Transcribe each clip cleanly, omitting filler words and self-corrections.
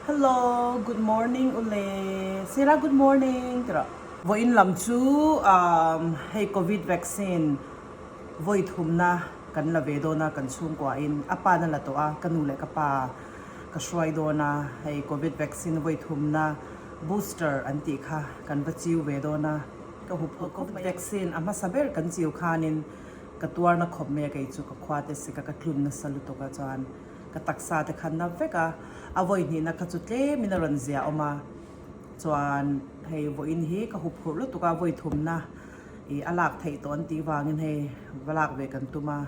Hello, good morning ule. Sira good morning tira. Vawiin lam chu um hei covid vaccine vawi thumna kan la ve dawn a kan chhungkua in a pa na la tawh a ka nu leh ka pa ka hruai dawn a hei covid vaccine vawi thumna booster an tih kha kan va chiu ve dawn a ka hup phawt covid vaccine a hmasa ber kan chiu khanin ka tuar na khawp mai a kei chu ka khua te sik a ka tlun nasa lutuk a chuan Ka taksa te khan na vek a, a vawi hnihna kha chu tlemin a rawn zia awm a, chuan hei vawiin hi ka hup phurh lutuk a, vawi thumna ih a lak theih tawh an tih vangin hei va lak ve kan tum a,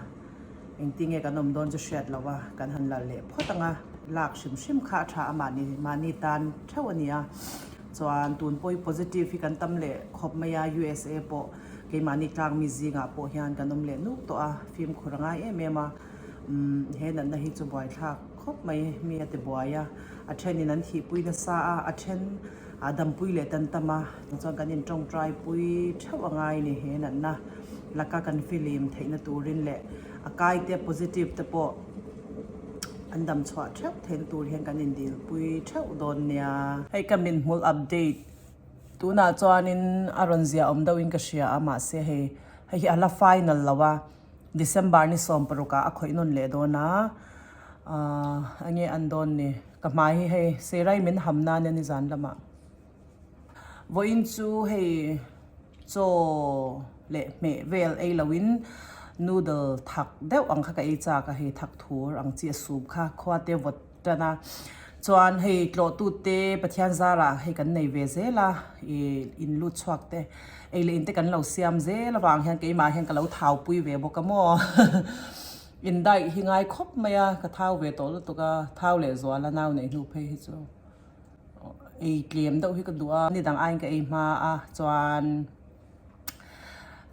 engtinge kan awm dawn chu hriat loh a, kan han lal leh phawt ang a, lak hrim hrim kha a tha a mahni mahni tan theuh a ni a, chuan tun pawh hi positive hi kan tam leh khawp mai a, USA pawh keimahni tlang mi zingah pawh hian kan awm leh nuk tawh a, fimkhur a ngai em em a. Umm he natna hi chu buaithlak khawp mai mi a ti buai a, a thenin an thihpui nasa a, a then ah dampui leh tan tam a, chuan kan in tawngtai pui theuh a ngai ni he natna laka kan filim theihna turin leh a kai te positive te pawh an dam chhuah theuh theihna tur hian kan in dil pui theuh dawn nia. Hei ka min hmul update tunah chuanin a rawn ziah awm deuhin ka hria a mahse hei hei hi a la final lo a. December ni 16 ah a khawih nawn leh dawn a, aah enge an dawn ni ka hmai hi hei Serai min ham nan a ni zan lamah vawiin chu hei chaw leh hmeh vel ei loin noodle thak deuh ang kha ka ei chak a hei thak thur ang chi a soup kha khua te vawt tan a chuan hei tlawhtute Pathian zarah hei kan nei ve zel a ih in lut chhuak te ei leh in te kan lo siam zel avang hian keimah hian ka lo thau pui ve bawk a maw in daih hi ngai khawp mai a ka thau ve tawh lutuk a thau leh zual a nau neih hnu phei hi chu ei tlem deuh hi ka duh a ni dang aiin ka ei hma a chuan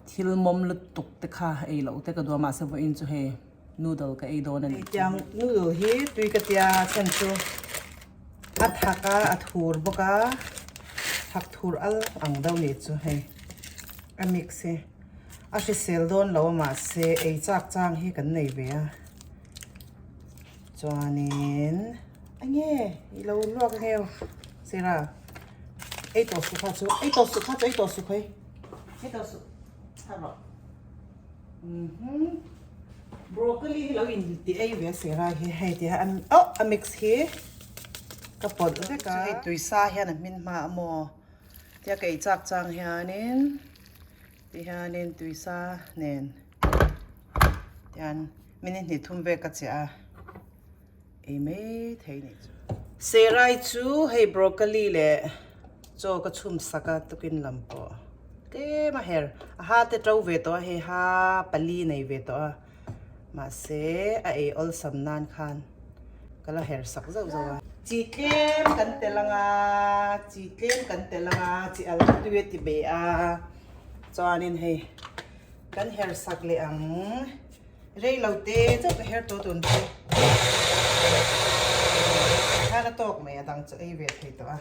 thil mawm lutuk te kha ei loh te ka duh a mahse vawiin chu hei. Noodle ka ei dawn a ni. Tiang noodle hi tui ka tia chhan chu a thak a, a thur bawk a, thak thur al ang deuh ni chu hei a mix hi a hrisel dawn lo a mahse ei chak chang hi kan nei ve a chuanin enge i lo luak ange aw Sera ei tawh suh kha chu ei tawh suh kha chu ei tawh suh khawi ei tawh suh thar rawh. Broccoli hi lo in ti ei ve a sera hi hei ti hian oh a mix hi ka pawlh vek a hei tui sa hian a hmin hma a maw tia ka ei chak chang hianin ti hianin tui sa nen tihian minute hnih thum vel ka chiah a. Ei mai thei nih chu. Serai chu hei broccoli leh chaw ka chhum sak a tukin lam pawh tlem a her a ha te to ve tawh a hei ha pali nei ve tawh a mahse a ei awlsam nan khan ka la her sak zauh zauh a. Chi tlem kan tel anga chi tlem kan tel anga chi al tui a ti ve a chuanin hei kan her sak leh ang. Rei lo te chauh ka her tawh tun chu khan a tawk mai a dang chu ei ve thei tawh a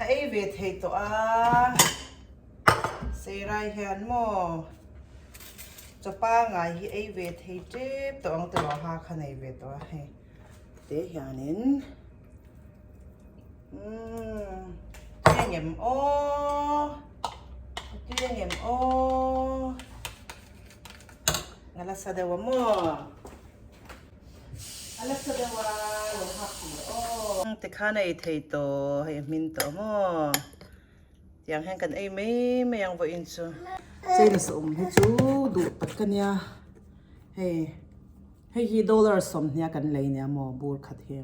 a ei ve thei tawh a seirai hian maw chaw pangai hi ei ve thei tep tawh ang tiraw ha kha nei ve tawh a hei te hianin umm tui angem aw tui angem aw. A la sa deuh a maw? A la sa deuh a, lo hak tur aw. Tikhan a ei thei tawh, hei a hmin tawh a maw? Tiang hian kan ei mai mai ang vawiin chu. China sawm hi chu duh tak ka nia, hei hei hi dollar sawmhnia kan lei nia maw bur khat hi.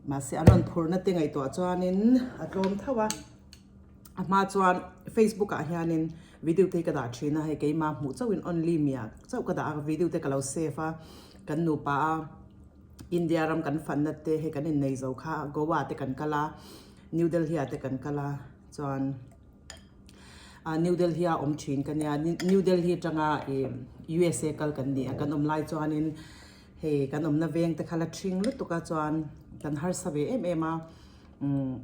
Mahse an rawn phurhna te ngaihtuah chuanin a tlawm tho a. A hma chuan Facebook ah hianin video te hi ka dah thin a, hei keimah hmuh chauhin only me ah chauh ka dah a, video te ka lo save a, kan nupa a India ram kan fanna te hei kan innei zo kha Goa te kan kal a, New Delhi ah te kan kal a, chuan ah New Delhi a awm thin ka nia, New Delhi atanga ih USA kal kan ni a, kan awm lai chuanin hei kan awmna veng te kha la thing lutuk a chuan kan harsa ve em em a umm.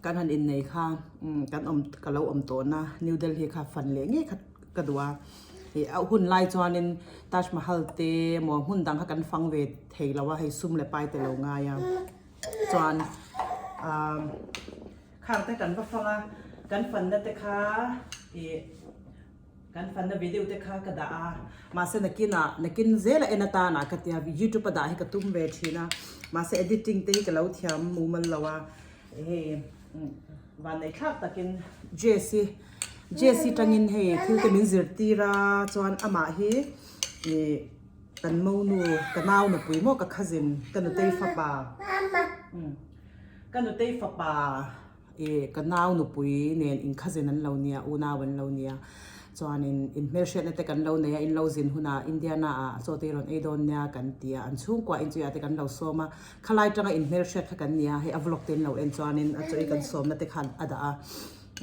Kan han innei kha kan awm ka lo awm tawhna New Delhi kha fan leh ngei kha ka duh a ih a hun lai chuanin Taj Mahal te maw hmun dang kha kan fang ve thei lo a hei sum leh pai te lo ngai a. Chuan ah khang te kan va fang a, kan fanna te kha ih kan fanna video te kha ka dah a, mahse nakinah nakin zela en atana ka tia youtube a dah hi ka tum ve thin a, mahse editing te hi ka lo thiam mumal lo a, hei vanneih thlak takin Jess hi Jess hi tangin hei thil te min zirtir a chuan amah hi ih kan monu ka nau nupui maw ka cousin ka nutei fapa ka nutei fapa ih ka nau nupui nen in cousin an lo nia unau an lo nia chuanin in hmelhriatna te kan lo nei a in lo zin hunah Indiana ah chaw te rawn ei dawn nia kan ti a an chhungkua in chuiah te kan lo sawm a khalai tanga in hmelhriat kha kan nia hei a vlog te in lo en chuanin a chaw i kan sawmna te khan a dah a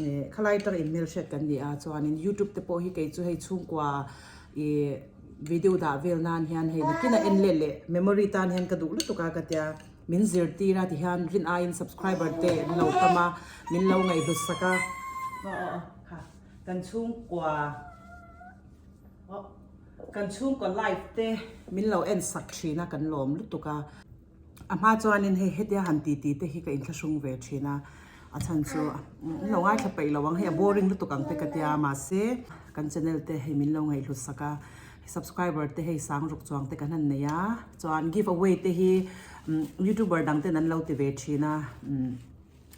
ih khalai tanga in hmelhriat kan ni a chuanin youtube te pawh hi kei chu hei chhungkua ih video dah vel nan hian hei nakin a en let leh memory tan hian ka duh lutuk a ka tia min zirtir a tihian rin aiin subscriber te an lo tam a min lo ngaihhlut sak a aw aw aw kha kan chhungkua aw kan chhungkua live te min lo en sak thin a kan lawm lutuk a a hma chuanin hei hetia han ti ti te hi ka inthlahrung ve thin a a chhan chu in lo ngaithla peih lo ang hei a boring lutuk ang te ka tia mahse kan channel te hei min lo ngaihhlut sak a subscriber te hei sang ruk chuang te kan han nei a chuan give away te hi youtuber dang ten an lo ti ve thin a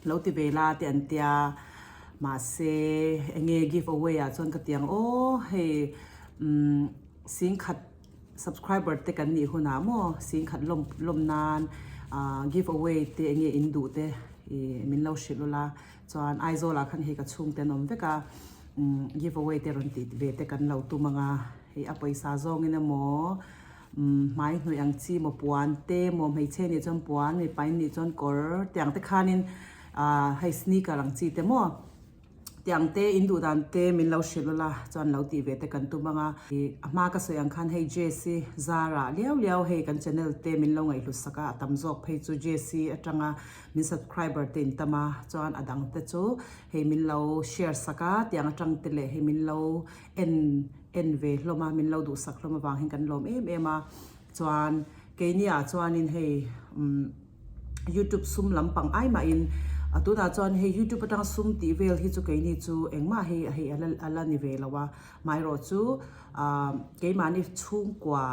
lo ti ve la te an tia mahse enge give away ah chuan ka ti ang aw hei singkhat Subscriber te kan nih hunah maw singkhat lawm lawm nan ah give away te enge in duh te ih min lo hrilh ula chuan Aizawl ah khan hei ka chhungte an awm vek a umm give away te rawn tih ve te kan lo tum ang a hei a pawisa zawngin emaw umm hmai hnawih ang chi maw puan te maw hmeichhe nih chuan puan mipa in nih chuan kawr tiang te khanin ah hei sneaker ang chi te maw. Tiang te in duh dan te min lo hrilh ula chuan lo tih ve te kan tum ang a. A hma ka sawi ang khan hei JC Zara liau liau hei kan channel te min lo ngaihhlut sak a, a tam zawk phei chu JC atanga min subscriber te in tam a, chuan a dang te chu hei min lo share sak a, tiang atang te leh hei min lo en en ve hlawm a, min lo duh sak hlawm avang hian kan lawm em em a. Chuan keini ah chuanin hei umm. Youtube sum lampang ai mahin a tunah chuan hei youtube atanga sum tih vel hi chu keini chu engmah hei hei a la a la ni ve lo a amaherawh chu ah keimahni chhungkua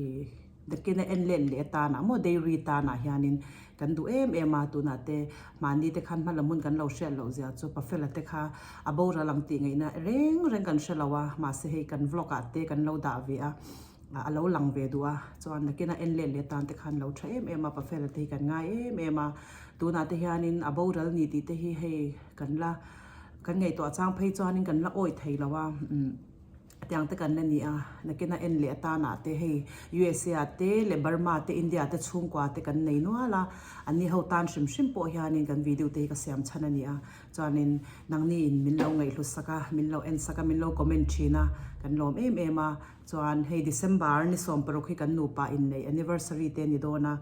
ih nakina en let leh atanah maw dairy tanah hianin kan duh em em a tunah te mahni te khan hma lam hun kan lo hriat loh zia chu pafela te kha a boral ang tih ngaihna reng reng kan hre lo a mahse hei kan vlog ah te kan lo dah ve a. A lo lang ve duh a, chuan nakin a en let leh tan te khan lo tha em em a, Pafela te hi kan ngai em em a, tunah te hianin a boral ni tih te hi hei kan la kan ngaihtuah chang phei chuanin kan la awih thei lo a, umm tiang te kan la ni a, nakin a en leh atanah te hei USA ah te leh Burma te India te chhungkua te kan nei nual a, anni ho tan hrim hrim pawh hianin kan video te hi ka siam chhan a ni a, chuanin nangni in min lo ngaihhlut sak a, min lo en sak a, min lo comment thin a, kan lawm em em a. Chuan hei December ni 16 hi kan nupa inneih anniversary te ni dawn a,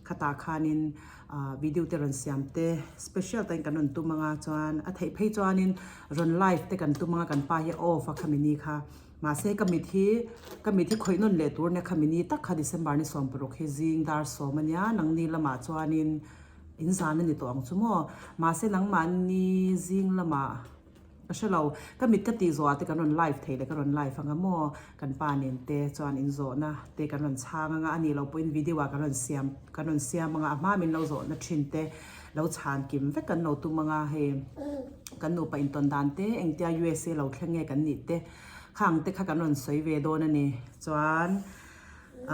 khatah khanin video te rawn siam te special takin kan rawn tum ang a, chuan a theih phei chuanin rawn live te kan tum ang a, kan pa hi a off a khami ni kha. Mahse ka mit hi ka mit hi khawih nawn leh tur nia khami ni tak kha December ni 16 hi zing dar sawm a nia, nangni lamah chuanin in zan a ni tawh ang chu maw. Mahse nangmahni zing lamah. Ka hre lo, ka mit ka tih zawhah te kan rawn live thei leh ka rawn live anga maw, kan pa nen te chuan in zawhna te kan rawn chhang anga, a nih loh pawhin video ah kan rawn siam kan rawn siam anga, a hma min lo zawhna thin te lo chhan kim vek kan lo tum anga, hei kan nupa intawn dan te engtia USA lo thleng nge kan nih te khang te kha kan rawn sawi ve dawn a ni, chuan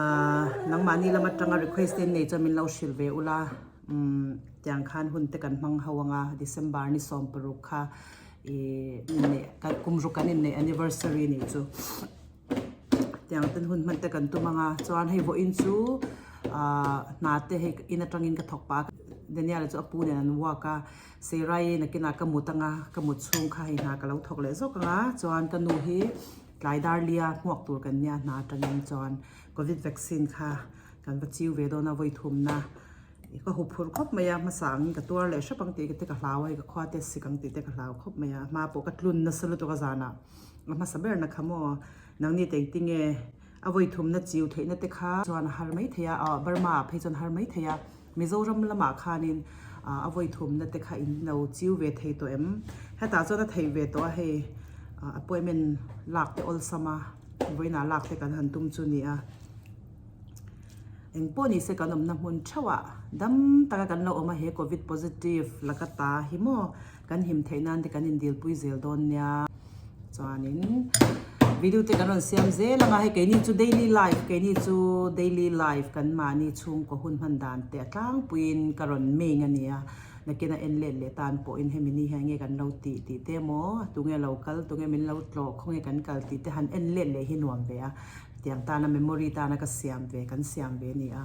ahh nangmahni lam atanga request te nei chuan min lo hrilh ve ula. Umm tiang khan hun te kan hmang ho anga December ni 16 kha ih inneih kan kum ruk kan inneih anniversary nih chu tiang ten hun hman te kan tum anga chuan hei vawiin chu ah hna te hei in atangin ka thawk pah a Daniel chu a pu nen an walk a Seirai nakinah ka mut anga ka mut chhung kha hei hna ka lo thawk leh zawk anga chuan ka nu hi tlai dar lia hmuak tur kan nia hna atangin chuan covid vaccine kha kan va chiu ve dawn a vawi thumna. Ka hup phurh khawp mai a, hmasa angin ka tuar leh hrep ang tih te ka hlau a, hei ka khua te sik ang tih te ka hlau khawp mai a, hma pawh ka tlun nasa lutuk a zanah a hmasa ber na kha maw nangni te engtin nge a vawi thumna chiu theihna te kha chuan a har mai thei a, ah Burma ah phei chuan a har mai thei a. Mizoram lamah khanin a vawi thumna te kha in lo chiu ve thei tawh em? Hetah chuan a theih ve tawh a hei appointment lak te awlsam a vawiinah lak te kan han tum chu ni a. Eng pawh ni se kan awmna hmun theuhah dam taka kan lo awm a he covid positive laka ta hi maw kan him theih nan te kan indilpui zel dawn nia. Chuanin video te kan rawn siam zel anga hei keini chu daily life keini chu daily life kan mahni chhungkaw hun hman dan te a tlangpuiin ka rawn main a nia nakin a en let leh tan pawhin hemi ni hian nge kan lo tih tih te emaw tunge lo kal tunge min lo tlawh khawnge kan kal tih te han en let leh hi nuam ve a tiang tana memory tana ka siam ve kan siam ve a ni a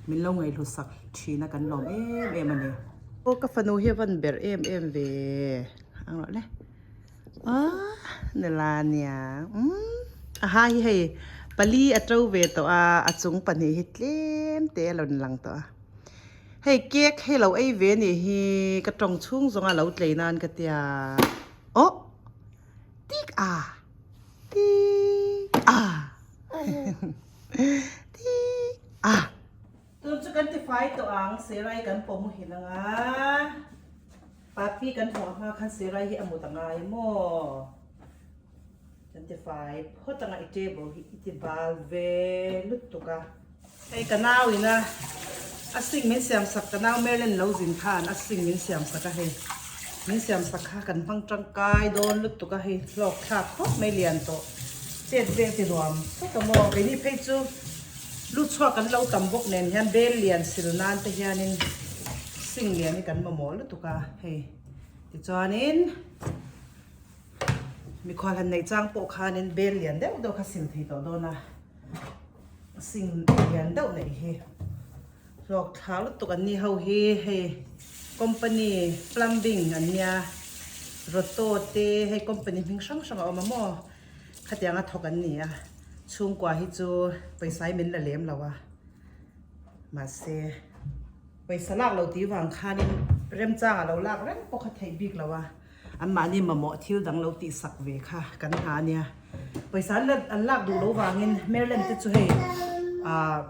min lo ngaihlu sak thin a kan lawm em em a ni. Aw ka fanu hi a van ber em em ve ang rawh le. Ah nula nia umm a ha hi hei pali a to ve tawh a a chung pahnih hi tlem te a rawn lang tawh a hei cake hei lo ei ve anih hi ka tawng chhung zawng a lo tlei nan ka tia aw tik a tik a tik a. Tun chu kan tifai tawh ang Serai kan pawh muhil anga Papi kan hmuh hma khan Serai hi a mut angai maw kan tifai phawt anga i table hi i ti bal ve lutuk a. Hei ka nau ina a sink min siam sak ka nau Merlin lo zin khan a sink min siam sak a hei min siam sak kha kan hmang tangkai dawn lutuk a hei hlawk thlak khawp mai lian tawh chet vel ti nuam tawk a maw keini phei chu. Lu chhuak kan lo tam bawk nen hian bel lian sil nan te hianin sing lian hi kan mamawh lutuk a hei tichuanin mikhual han neih chang pawh khanin bel lian deuh deuh kha sil thei tawh dawn a sing lian deuh neih hi hlawk thla lutuk an ni ho hi hei company plumbing an nia roto te hei company hming hrang hrang a awm a maw. Khatianga thawk an ni a, chhungkua hi chu pawisa hi min la lem lo a, mahse pawisa lak lo tih vang khanin remchanga lo lak reng pawh kha theih bik lo a, anmahni mamawh thil dang lo tih sak ve kha kan hna a nia. Pawisa an la an lak duh lo vangin Maryland te chu hei ah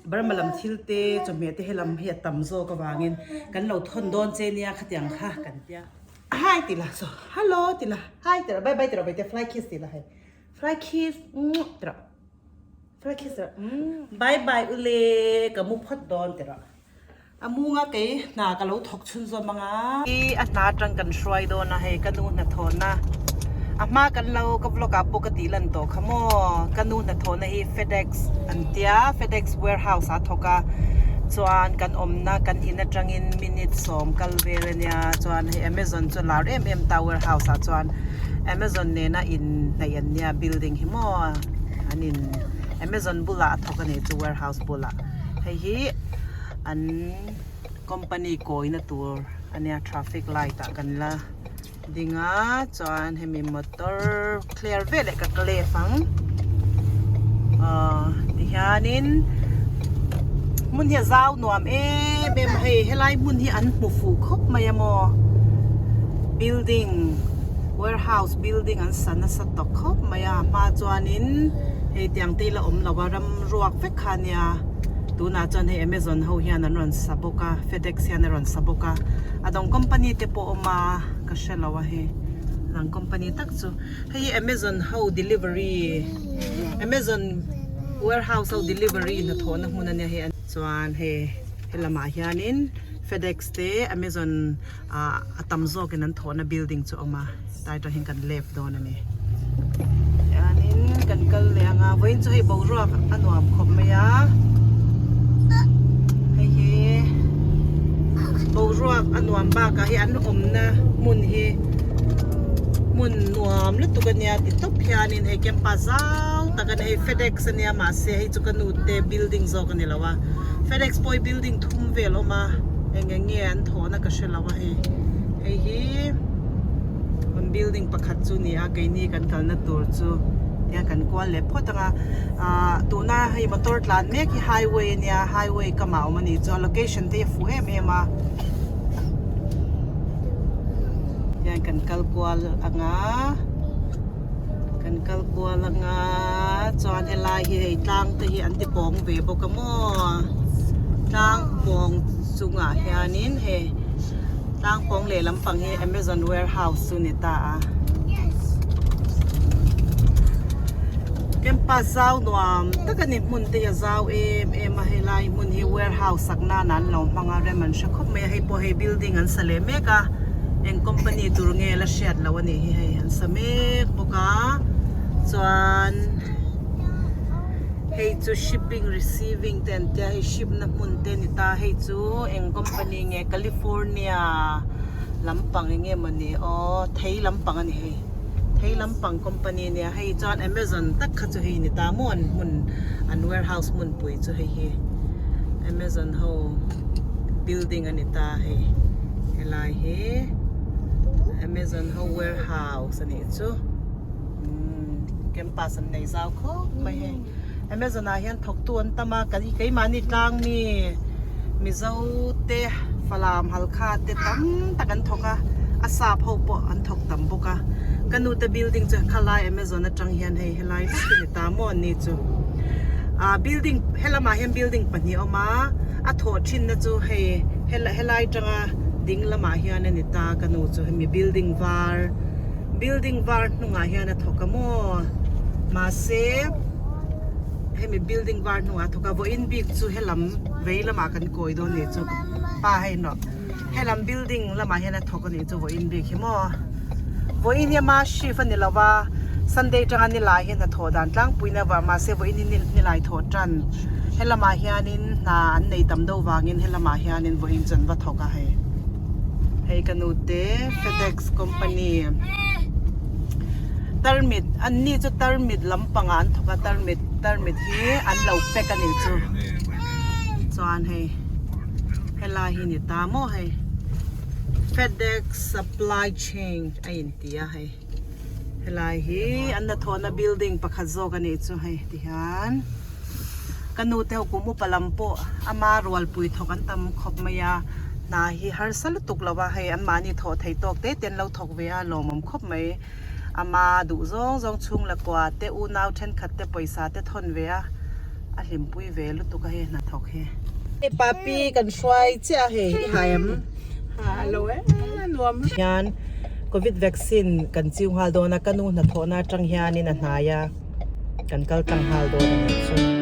Burma lam thil te chawhmeh te helam hi a tam zawk avangin kan lo thawn dawn che nia khatiang kha kan tia. Hi ti la so hello ti la hi ti la bye bye ti rawh bete fly kiss ti la hei fly kiss ti rawh fly kiss ti rawh bye bye ule ka mu phawt dawn ti rawh a munga kei hna ka lo thawk chhun zawm anga i a hna atang kan hruai dawn a hei ka nu hnathawhna a hma kan lo ka vlog ah pawh ka tih lan tawh kha maw ka nu hnathawhna hi fedex an tia fedex warehouse ah a thawk a chuan kan awmna kan in atangin minute sawm kal vel ania chuan hei amazon chu a lar em em ta warehouse ah chuan amazon nena inhnaih an nia building hi maw an in amazon bulah a thawk a nih chu warehouse bulah hei hi an company kawina tur ania traffic light ah kan la ding a chuan hemi motor clear veleh ka lef ang ahh tihianin hmun hi a zau nuam em em a hei helai hmun hi an hmu fuh khawp mai a maw building warehouse building an sa nasa tawh khawp mai a a hma chuanin hei tiang te ila awm lo a ram ruak vek kha a nia tunah chuan hei amazon ho hian an rawn sa bawk a fedex hian a rawn sa bawk a a dang company te pawh a awm a ka hre lo a hei a dang company tak chu hei hi amazon ho delivery amazon warehouse ho delivery hnathawhna hmun a nia hei chuan hei helamah hianin fedex te amazon ah a tam zawkin an thawhna building chu a awm a tai tang hian kan left dawn a ni hianin kan kal leh ang a vawiin chu hei boruak a nuam khawp mai a hei hi boruak a nuam bakah hi an awmna hmun hi hmun nuam lutuk a nia ti tawp hianin hei campus zau tak a ni hei fedex a nia mahse hei chu ka nu te building zawk a ni lo a fedex pawh hi building thum vel a awm a eng eng nge an thawhna ka hre lo a hei hei hi. An building pakhat chu ni a keini kan kalna tur chu tiang kan kual leh phawt ang a ahh tuna hei motor tlan mek hi highway a nia highway kamah a awm a nih chuan location te hi a fuh em em a tiang kan kal kual ang a kan kal kual ang a chuan helai hi hei tlang te hi an ti pawng ve bawk a maw. Tlang pawng chungah hianin hei tlang pawng lehlam pang hi Amazon warehouse chu ni ta a. Campus zau nuam tak a ni hmun te hi a zau em em a helai hmun hi warehouse sak nan an lo hmang a rem an hre khawp mai a hei pawh hei building an sa leh mek a eng company tur nge la hriat loh a nih hi hei an sa mek bawk a chuan hei chu shipping receiving te an tia hei ship na hmun te a ni ta hei chu eng company nge California lampang eng nge mawni aw thei lampang a ni hei thei lampang company a nia hei chuan Amazon tak kha chu hei ni ta maw an hmun an warehouse hmunpui chu hei hi Amazon ho building a ni ta hei helai hi Amazon ho warehouse a nih chu umm campus an nei zau khawp mai hei Amazon ah hian thawktu an tam a kan keimahni tlang mi Mizo te Falam Halkha te tam tak an thawk a a sap ho pawh an thawk tam bawk a ka nu te building chu khalai Amazon atang hian hei helai vek hi ni ta maw an ni chu ah building helamah hian building pahnih a awm a a thawh thin na chu hei helai atanga ding lamah hian a ni ta ka nu chu hemi building var building var hnungah hian a thawk a maw mahse hemi building var hnungah a thawk a vawiin bik chu helam vei lamah kan kawi dawn nih chu pa hei nawh helam building lamah hian a thawk a nih chu vawiin bik hi maw vawiin hi ama shift a ni lo va sunday tanga nilai hi hnathawh dan tlangpui na vah mahse vawiin hi nilai thawh tan helamah hianin hna an nei tam deuh vangin helamah hianin vawiin chu an va thawk a hei hei ka nu te fedex company tarmit an ni chu tarmit lampangah an thawk a tarmit tarmit hi an lo pack a nih chu chuan hei helai hi ni ta maw hei fedex supply chain a inti a hei helai hi an hnathawhna building pakhat zawk a nih chu hei tihian ka nu te ho kum upa lam pawh ama rualpui thawk an tam khawp mai a hna hi harsa lutuk lo a hei anmahni thawh theih tawk te te an lo thawk ve a lawmawm khawp mai ama duh zawng zawng chhung la kua te unau thenkhat te pawisa te thawn ve a a hlimpui ve lutuk a hei hnathawk hi. Hei papi kan hruai chiah a hei i hai em? Ha lo e nuam. Hian covid vaccine kan chiu nghal dawn a ka nu hnathawhna atang hianin a hnai a. Kan kal tlang nghal dawn a nih chu.